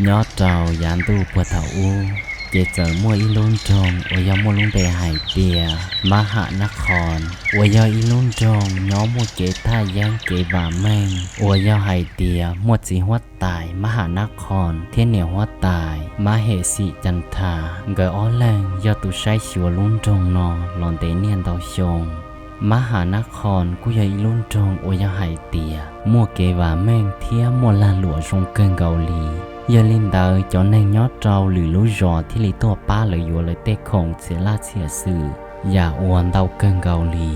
Nyob rau yav ntuj puag thaum ub, ces txawm muaj ib lub nroog uas yog muaj lub npe hais tias Mab Ham Nab Qhos, uas yog ib lub nroog nyob muaj kev thaj yeeb kev vam meej, uas yog hais tias muaj txiv huab tais Mab Ham Nab Qhos thiab niam huab tais Mab Hem Xim Cas Thas, nkawd ob leeg yog tus saib xyuas lub nroog no los ntev niaj ntau xyoo. Mab Ham Nab Qhos kuj yog ib lub nroog uas yog hais tias muaj kev vam meej thiab muaj lag luam zoo kawg nkaus li. Yog li ntawd, cov neeg nyob rau lwm lub zos thiaj li tuaj pab lawv yuav lawv tej khoom txhia laj txhia xwm, yam uas ntau kawg nkaus li.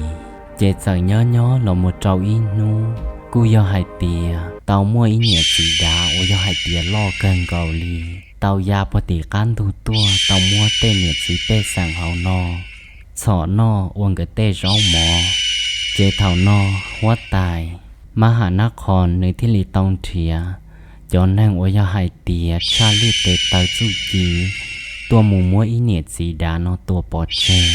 Ces txawm nyob nyob los mus rau ib hnub, kuj yog hais tias tau muaj ib niam txiv dav uas yog hais tias loj kawg nkaus li, tau ya puag tim qab ntug tuaj tau muab tej niam txiv pej xeem hauv no txhom noj ua nkawd tej zaub mov. Ces thaum no huab tais Mab Ham Nab Qhos nws thiaj li tau nrhiav cov neeg uas yog hais tias tshaj lij tes taw txuj ci tuaj mus muab ib niam txiv dav no tua pov tseg.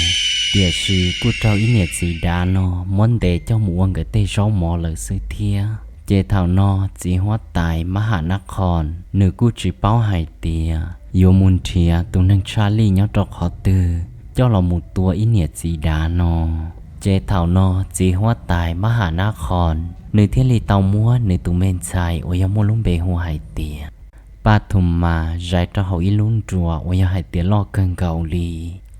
Tiam sis kuj raug ib niam txiv dav no muab ntes coj mus ua nkawd tej zaub mov lawm xwb thiab. Ces thaum no txiv huab tais Mab Ham Nab Qhos nws kuj tsis paub hais tias yuav mus nrhiav tus neeg tshaj lij nyob rau qhov twg coj los mus tua ib niam txiv dav no. Ces thaum no txiv huab tais Mab Ham Nab Qhos nws thiaj li tau muab nws tus me ntxhais uas yog muaj lub npe hu hais tias Paj Thu Mas zais rau hauv ib lub nruas uas yog hais tias loj kawg nkaus li,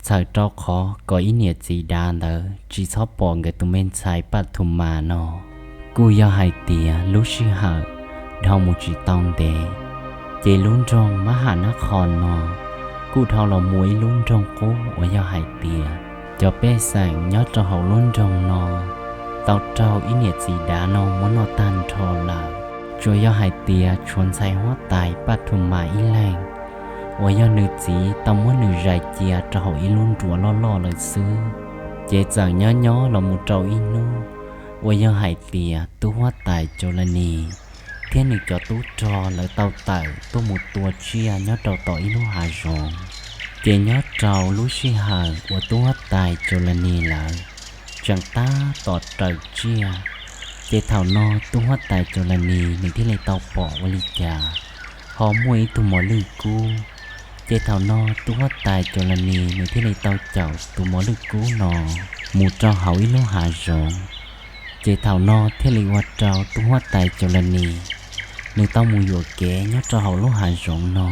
txhawm rau qhov kom ib niam txiv dav ntawd tsis txhob pom nkawd tus me ntxhais Paj Thu Mas no. Kuj yog hais tias lub sij hawm dhau mus tsis tau ntev, ces lub nroog Mab Ham Nab Qhos no kuj dhau los mus ib lub nroog qub uas yog hais tias cov pej xeem nyob rau hauv lub nroog no tau raug ib niam txiv dav no muab noj tag nrho lawm. Tsuas yog hais tias tshuav ntxhais huab tais Paj Thu Mas ib leeg uas yog nws txiv tau muab nws zais cia rau hauv ib lub nruas loj loj lawm xwb. Ces txawm nyob nyob los mus rau ib hnub uas yog hais tias tub huab tais Cau La Nis thiab nws cov tub rog lawv tau tawm tuaj mus tua tsiaj nyob rau tom ib lub hav zoov. Ces nyob rau lub sij hawm uas tub huab tais Cau La Nis lawv tseem tab tom raws tsiaj, ces thaum no tub huab tais Cau La Nis nws thiaj li tau pom ua li cas ho muaj ib tug mos lwj kub. Ces thaum no tub huab tais Cau La Nis nws thiaj li tau caum tus mos lwj kub no mus rau hauv ib lub hav zoov. Ces thaum no thiaj li ua rau tub huab tais Cau La Nis nws tau mus yuam kev nyob rau hauv lub hav zoov no.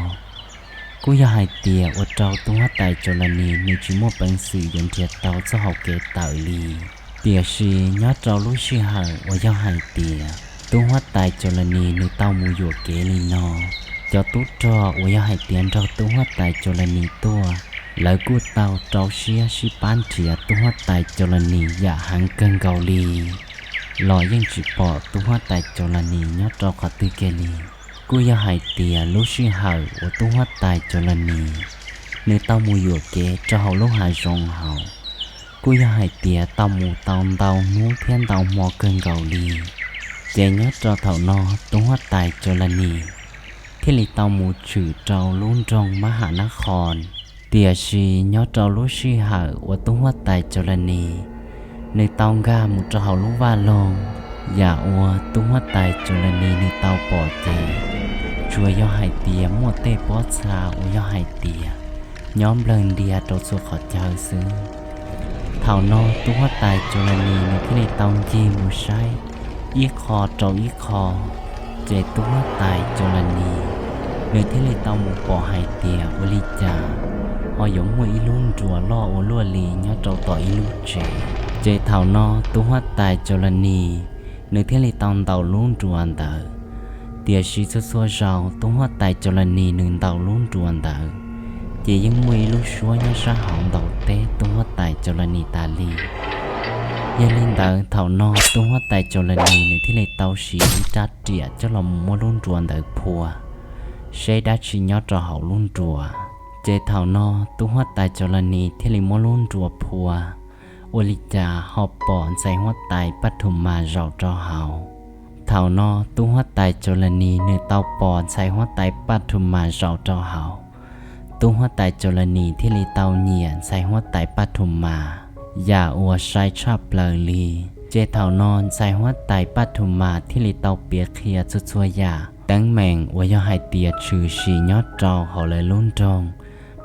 Kuj yog hais tias ua rau tub huab tais Cau La Nis nws tsis muaj peev xwm yuav nrhiav tau txoj hau kev tawm li. Tiam sis nyob rau lub sij hawm uas yog hais tias tub huab tais Cau La Nis nws tau mus yuam kev li no, cov tub rog uas yog hais tias nrog tub huab tais Cau La Nis tuaj, lawv kuj tau rau siab sib pab nrhiav tub huab tais Cau La Nis yam heev kawg nkaus li, los yeej tsis pom tub huab tais Cau La Nis nyob rau qhov twg kiag li. Kuj yog hais tias lub sij hawm uas tub huab tais Cau La Nis nws tau mus yuam kev rau hauv lub hav zoov hauv, kuj yog hais tias tau mus tau ntau hnub thiab ntau hmo kawg nkaus li. Ces nyob rau thaum no tub huab tais Cau La Nis thiaj li tau mus tshwm rau lub nroog Mab Ham Nab Qhos. Tiam sis nyob rau lub sij hawm uas tub huab tais Cau La Nis nws tau nkag mus rau hauv lub vaj loog, yam uas tub huab tais Cau La Nis nws tau pom ces tsuas yog hais tias muaj tej pob txha uas yog hais tias nyob nplawg ntiag rau txhua qhov chaw xwb. Thaum no tub huab tais Cau La Nis nws thiaj li tau ncig mus saib ib qho rau ib qho, ces tub huab tais Cau La Nis nws thiaj li tau mus pom hais tias ua li cas ho yuav muaj ib lub nruas loj ua luaj li nyob rau tom ib lub tsev. Ces thaum no tub huab tais Cau La Nis nws thiaj li tau ntaus lub nruas ntawd. Tiam sis txhua txhua zaus tub huab tais Cau La Nis nws ntaus lub nruas ntawd, ces yeej muaj ib lub suab nyob sab hauv ntaus teb tub huab tais Cau La Nis tas li. Yog li ntawd thaum no tub huab tais Cau La Nis nws thiaj li tau siv ib rab riam coj los mus muab lub nruas ntawd phua, seb dab tsi nyob rau hauv lub nruas. Ces thaum no tub huab tais Cau La Nis thiaj li muab lub nruas phua, ua li cas ho pom ntxhais huab tais Paj Thu Mas zaum rau hauv. Thaum no tub huab tais Cau La Nis nws tau pom ntxhais huab tais Paj Thu Mas zaum rau hauv, tub huab tais Cau La Nis thiaj li tau nyiam ntxhais huab tais Paj Thu Mas yam uas sai tshaj plaws li. Ces thaum no ntxhais huab tais Paj Thu Mas thiaj li tau piav qhia txhua txhua yam teeb meem uas yog hais tias tshwm sim nyob rau hauv lawv lub nroog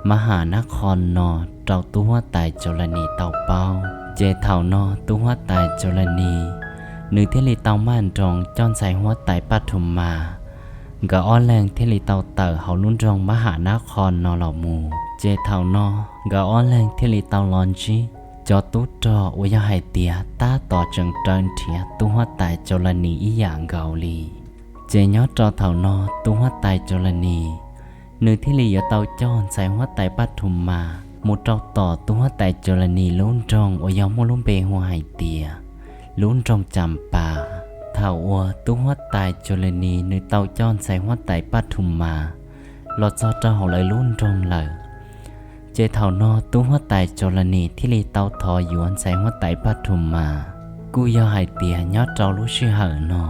Mab Ham Nab Qho no rau tub huab tais Cau La Nis tau paub. Ces thaum no tub huab tais Cau La Nis nws thiaj li tau maj nroos coj ntxhais huab tais Paj Thu Mas, nkawd ob leeg thiaj li tau tawm hauv lub nroog Mab Ham Nab Qho no los mus. Ces thaum no nkawd ob leeg thiaj li tau los ntsib cov tub rog uas yog hais tias tab tom tseem raws nrhiav tub huab tais Cau La Nis ib yam nkaus li. Ces nyob rau thaum no tub huab tais Cau La Nis nws thiaj li yuav tau coj ntxhais huab tais Paj Thu Mas mus rau tom tub huab tais Cau La Nis lub nroog uas yog muaj lub npe hu hais tias lub nroog Cas Pas. Thaum uas tub huab tais Cau La Nis nws tau coj ntxhais huab tais Paj Thu Mas los txog rau hauv lawv lub nroog lawm, ces thaum no tub huab tais Cau La Nis thiaj li tau thov yuav ntxhais huab tais Paj Thu Mas. Kuj yog hais tias nyob rau lub sij hawm no,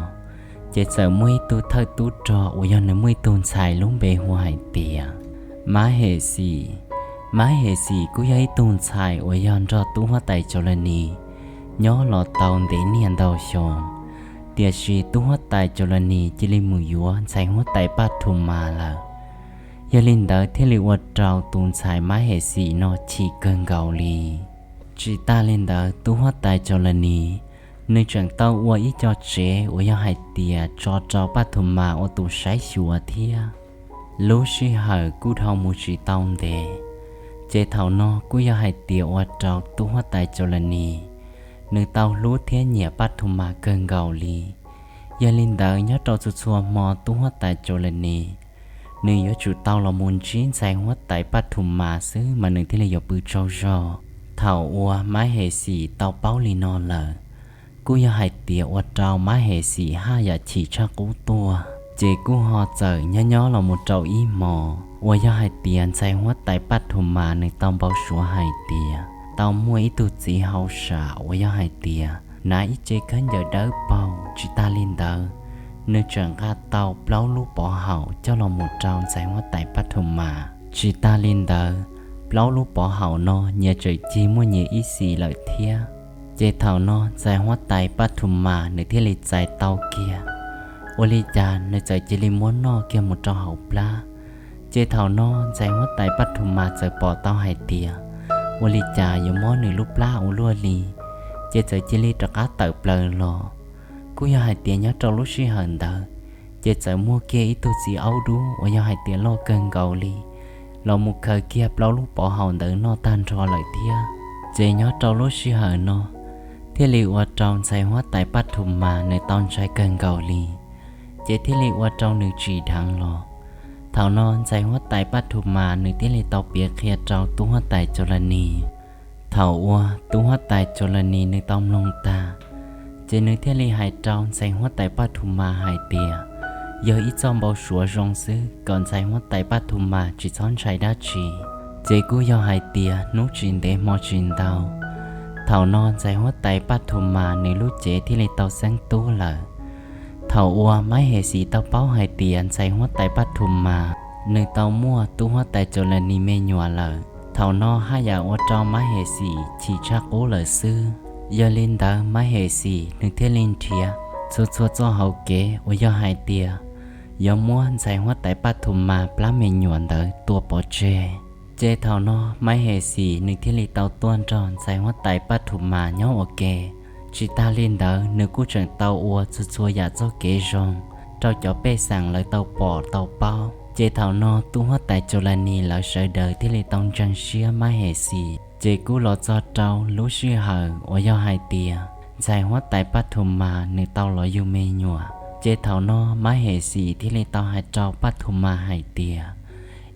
ces txawm muaj ib tug thawj tub rog uas yog nws muaj ib tug ntxhais lub npe hu hais tias Mab Hem Xim. Mab Hem Xim kuj yog ib tug ntxhais uas yog nrog tub huab tais Cau La Nis nyob los tau ntev niaj ntau xyoo, tiam sis tub huab tais Cau La Nis cia li mus yuav ntxhais huab tais Paj Thu Mas lawm. Yog li ntawd thiaj li ua rau tus ntxhais Mab Hem Xim no chim kawg nkaus li. Tsis tas li ntawd tub huab tais Cau La Nis nws tseem tau ua ib co tsev uas yog hais tias tso rau Paj Thu Mas ua tus saib xyuas thiab. Lub sij hawm kuj dhau mus tsis tau ntev, ces thaum no kuj yog hais tias ua rau tub huab tais Cau La Nis nws tau hlub thiab nyiam Paj Thu Mas kawg nkaus li. Yog li ntawd nyob rau txhua txhua hmo tub huab tais Cau La Nis nws yuav tsum tau los mus ntsib ntxhais huab tais Paj Thu Mas xwb mas nws thiaj li yuav pw tsaug zog. Thaum uas Mab Hem Xim tau paub li no lawm, kuj yog hais tias ua rau Mab Hem Xim haj yam chim tshaj qub tuaj. Ces kuj ho txawm nyob nyob los mus rau ib hmo uas yog hais tias ntxhais huab tais Paj Thu Mas nws tau npau suav hais tias tau muaj ib tug txiv hauj sam uas yog hais tias hnav ib ce khaub ncaws dawb paug. Tsis tas li ntawd, nws tseem nqa tau plaub lub pov haum coj los mus rau ntxhais huab tais Paj Thu Mas. Tsis tas li ntawd, plaub lub pov haum no nyias tseem cig muaj nyias ib xis lawm thiab. Ces thaum no ntxhais huab tais Paj Thu Mas nws thiaj li txais tau kiag, ua li cas nws txawm cia li muab noj kiag mus rau hauv plab. Ces thaum no ntxhais huab tais Paj Thu Mas txawm pom tau hais tias ua li cas yuav mob nws lub plab ua luaj li, ces txawm cia li rov qab tawm plaws los. Kuj yog hais tias nyob rau lub sij hawm ntawd, ces txawm muaj kiag ib tug txiv aub dub uas yog hais tias loj kawg nkaus li los mus khaws kiag plaub lub pov haum ntawd noj tag nrho lawm thiab. Ces nyob rau lub sij hawm no thiaj li ua rau ntxhais huab tais Paj Thu Mas nws tau ntshai kawg nkaus li, ces thiaj li ua rau nws tsim dheev los. Thaum no ntxhais huab tais Paj Thu Mas nws thiaj li tau piav qhia rau tub huab tais Cau La Nis. Thaum uas tub huab tais Cau La Nis nws tau mloog tag, ces nws thiaj li hais rau ntxhais huab tais Paj Thu Mas hais tias yog ib txoj npau suav zoo xwb, kom ntxhais huab tais Paj Thu Mas tsis txhob ntshai dab tsi. Ces kuj yog hais tias hnub tsis ntev hmo tsis ntau, thaum no ntxhais huab tais Paj Thu Mas nws lub cev thiaj li tau xeeb tub lawm. Thaum uas Mab Hem Xis tau paub hais tias ntxhais huab tais Paj Thu Mas nws tau muaj tub huab tais Cau La Nis me nyuam lawm, thaum no haj yam ua rau Mab Hem Xis chim tshaj qub lawm xwb. Yog li ntawd Mab Hem Xis nws thiaj li nrhiav txhua txhua txoj hauv kev uas yog hais tias yuav muab ntxhais huab tais Paj Thu Mas plab me nyuam ntawd tua pov tseg. Ces thaum no Mab Hem Xis nws thiaj li tau tuaj nrog ntxhais huab tais Paj Thu Mas nyob ua ke. Tsis tas li ntawd nws kuj tseem tau ua txhua txhua yam txoj kev zoo rau cov pej xeem lawv tau pom tau paub. Ces thaum no tub huab tais Cau La Nis lawv sawv daws thiaj li tau ntseeg siab Mab Hem Xis. Ces kuj los txog rau lub sij hawm uas yog hais tias ntxhais huab tais Paj Thu Mas nws tau los yug me nyuam. Ces thaum no Mab Hem Xis thiaj li tau hais rau Paj Thu Mas hais tias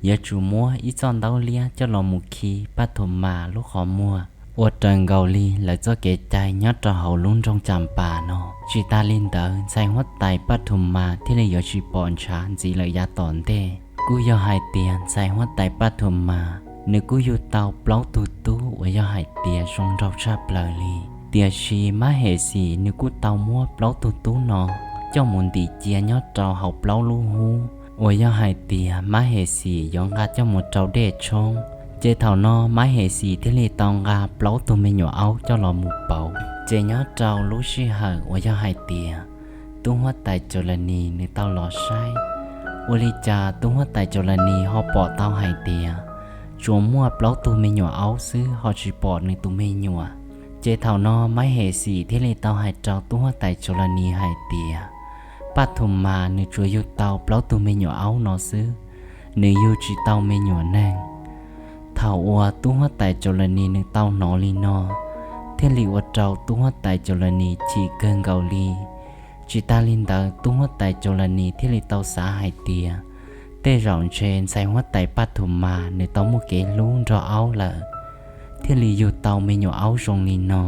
yuav tsum muab ib txoj ntaub liab coj los mus khi Paj Thu Mas lub qhov muag ua raws nkaus li lawv txoj kev cai nyob rau hauv lub nroog Cas Pas no. Tsis tas li ntawd ntxhais huab tais Paj Thu Mas thiaj li yuav tsis pom ntshav ntxiv lawm yav tom ntej. Kuj yog hais tias ntxhais huab tais Paj Thu Mas nws kuj yug tau plaub tug tub uas yog hais tias zoo nraug tshaj plaws li. Tiam sis Mab Hem Xis nws kuj tau muab plaub tug tub no coj mus ntim cia nyob rau hauv plaub lub hub uas yog hais tias Mab Hem Xis yuav nqa coj mus rau dej tshoob. Ces thaum no Mab Hem Xis thiaj li tau nqa plaub tug me nyuam aub coj los mus pauv. Ces nyob rau lub sij hawm uas yog hais tias tub huab tais Cau La Nis nws tau los saib, ua li cas tub huab tais Cau La Nis ho pom tau hais tias tsuas muaj plaub tug me nyuam aub xwb ho tsis pom nws tus me nyuam. Ces thaum no Mab Hem Xim thiaj li tau hais rau tub huab tais Cau La Nis hais tias, Paj Thum Mas nws tsuas yug tau plaub tug me nyuam aub no xwb, nws yug tsis tau me nyuam neeg. Thaum uas tub huab tais Cau La Nis nws tau hnov li no, thiaj li ua rau tub huab tais Cau La Nis chim kawg nkaus li. Tsis tas li ntawd, tub huab tais Cau La Nis thiaj li tau xav hais tias, tej zaum ntshe ntxhais huab tais Paj Thum Mas nws tau muaj kev hlub nrog aub lawm, thiaj li yug tau me nyuam aub zoo li no.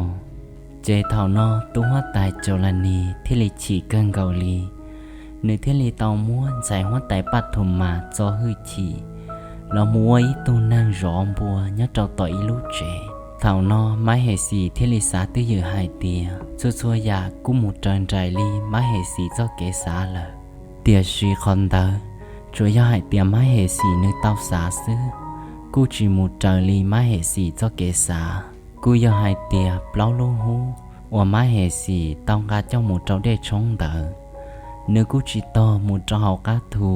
Ces thaum no tub huab tais Cau La Nis thiaj li chim kawg nkaus li, nws thiaj li tau muab ntxhais huab tais Paj Thum Mas txo hwj chim los mus ua ib tug neeg zov npua nyob rau tom ib lub tsev. Thaum no Mab Hem Xim thiaj li xav twj ywm hais tias txhua txhua yam kuj mus raws nraim li Mab Hem Xim txoj kev xav lawm. Tiam sis qhov ntawd tsuas yog hais tias Mab Hem Xim nws tau xav xwb, kuj tsis mus raws li Mab Hem Xim txoj kev xav. Kuj yog hais tias plaub lub hub uas Mab Hem Xim tau nqa coj mus rau dej tshoob ntawd, nws kuj tsis tog mus rau hauv qab thu,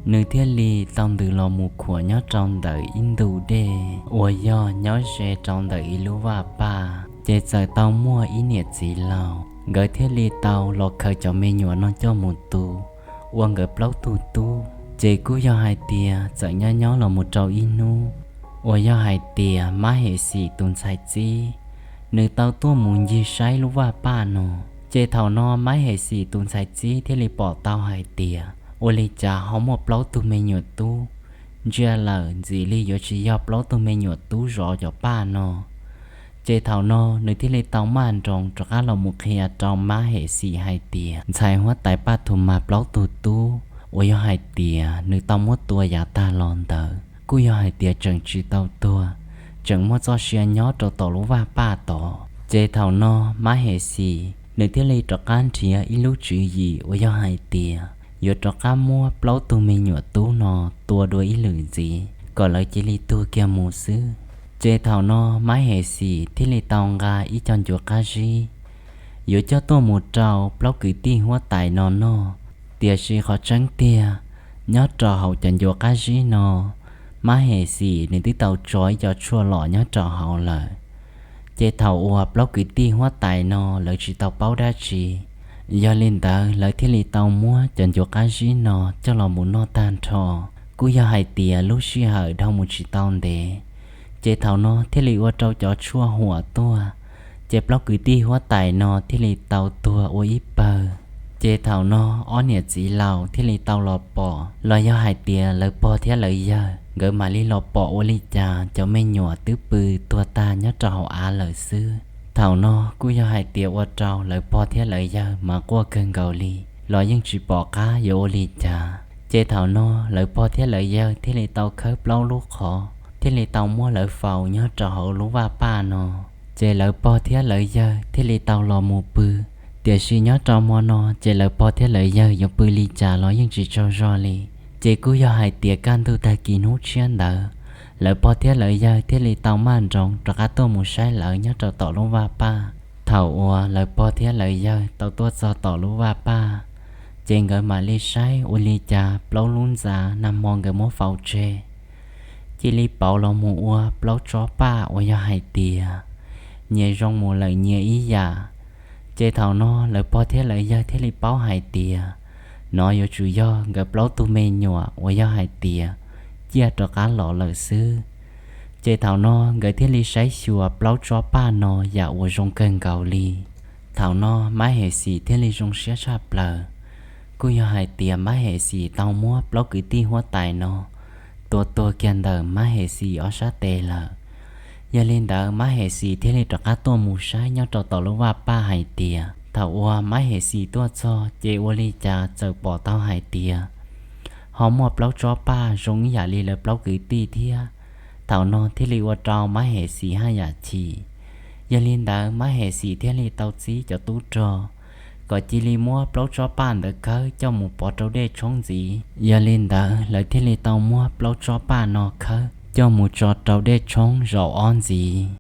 nws thiaj li tau ntws los mus khuam nyob rau ntawm ib ntu dej uas yog nyob ze rau ntawm ib lub vaj paj. Ces txawm tau muaj ib niam txiv laus, nkawd thiaj li tau los khaws cov me nyuam no coj mus tu ua nkawd plaub tug tub. Ces kuj yog hais tias txawm nyob nyob los mus rau ib hnub uas yog hais tias Mab Hem Xim tus ntxhais txib, nws tau tuaj mus ncig saib lub vaj paj no. Ces thaum no Mab Hem Xim tus ntxhais txib thiaj li pom tau hais tias ua li cas ho muaj plaub tug me nyuam tub ntsia lawm ntxim li yuav tsis yog plaub tug me nyuam tub zov cov paj no. Ces thaum no nws thiaj li tau maj nroos rov qab los mus qhia rau Mab Hem Xim hais tias ntxhais huab tais Paj Thum Mas plaub tug tub uas yog hais tias nws tau muab tua yav tag los ntawd kuj yog hais tias tseem tsis tau tuag, tseem muaj txoj sia nyob rau tom lub vaj paj tod. Ces thaum no Mab Hem Xim nws thiaj li rov qab nrhiav ib lub tswv yim uas yog hais tias yuav rov qab muab plaub tug me nyuam tub no tua dua ib lwm ntxiv kom lawv cia li tuag kiag mus xwb. Ces thaum no Mab Hem Xim thiaj li tau nqa ib co ncuav qab zib yuav coj tuaj mus rau plaub kwv tij huab tais no noj. Tiam sis qhov tseeb tiag, nyob rau hauv cov ncuav qab zib no, Mab Hem Xim nws twb tau tso ib co tshuaj los nyob rau hauv lawm. Ces thaum uas plaub kwv tij huab tais no lawv tsis tau paub dab tsi, yog li ntawd lawv thiaj li tau muab cov ncuav qab zib no coj los mus noj tag nrho. Kuj yog hais tias lub sij hawm dhau mus tsis tau ntev, ces thaum no thiaj li ua rau cov tshuaj huam tuaj, ces plaub kwv tij huab tais no thiaj li tau tuag ua ib pawg. Ces thaum no ob niam txiv laus thiaj li tau los pom, los yog hais tias lawv pog thiab lawv yawg nkawd mam li los pom ua li cas cov me nyuam twb pw tuag tag nyob rau hauv av lawm xwb. Thaum no kuj yog hais tias ua rau lawv pog thiab lawv yawg mas quaj kawg nkaus li, los yeej tsis pom qab yuav ua li cas. Ces thaum no lawv pog thiab lawv yawg thiaj li tau khawb plaub lub qhov, thiaj li tau muab lawv faus nyob rau hauv lub vaj paj no. Ces lawv pog thiab lawv yawg thiaj li tau los mus pw. Tiam sis nyob rau hmo no ces lawv pog thiab lawv yawg yuav pw li cas los yeej tsis tsaug zog li. Ces kuj yog hais tias kaj ntug tag kis hnub tshiab ntawd, lawv pog thiab lawv yawg thiaj li tau maj nroos rov qab tuaj mus saib lawv nyob rau tom lub vaj paj. Thaum uas lawv pog thiab lawv yawg tau tuaj txog tom lub vaj paj, ces nkawd mam li saib ua li cas plaub lub ntxa nag hmo nkawd muab faus tseg cia li pauv los mus ua plaub tsob paj uas yog hais tias nyias zoo mus lawm nyias ib yam. Ces thaum no lawv pog thiab lawv yawg thiaj li paub hais tias nov yuav tsum yog nkawd plaub tug me nyuam uas yog hais tias ciaj rov qab los lawm xwb. Ces thaum no nkawd thiaj li saib xyuas plaub tsob paj no yam uas zoo kawg nkaus li. Thaum no Mab Hem Xim thiaj li zoo siab tshaj plaws. Kuj yog hais tias Mab Hem Xim tau muab plaub kwv tij huab tais no tua tuag kiag ntawm Mab Hem Xim ob sab tes lawm. Yog li ntawd Mab Hem Xim thiaj li rov qab tuaj mus saib nyob rau tom lub vaj paj hais tias thaum uas Mab Hem Xim tuaj txog ces ua li cas txawm pom tau hais tias ho muaj plaub tsob paj zoo ib yam li lawv plaub kwv tij thiab. Thaum no thiaj li ua rau Mab Hem Xim haj yam chim. Yog li ntawd Mab Hem Xim thiaj li tau txib cov tub rog kom cia li muab plaub tsob paj ntawd khawb coj mus pov rau dej tshoob ntxiv. Yog li ntawd lawv thiaj li tau muab plaub tsob paj no khawb coj mus tso rau dej tshoob zaum ob ntxiv.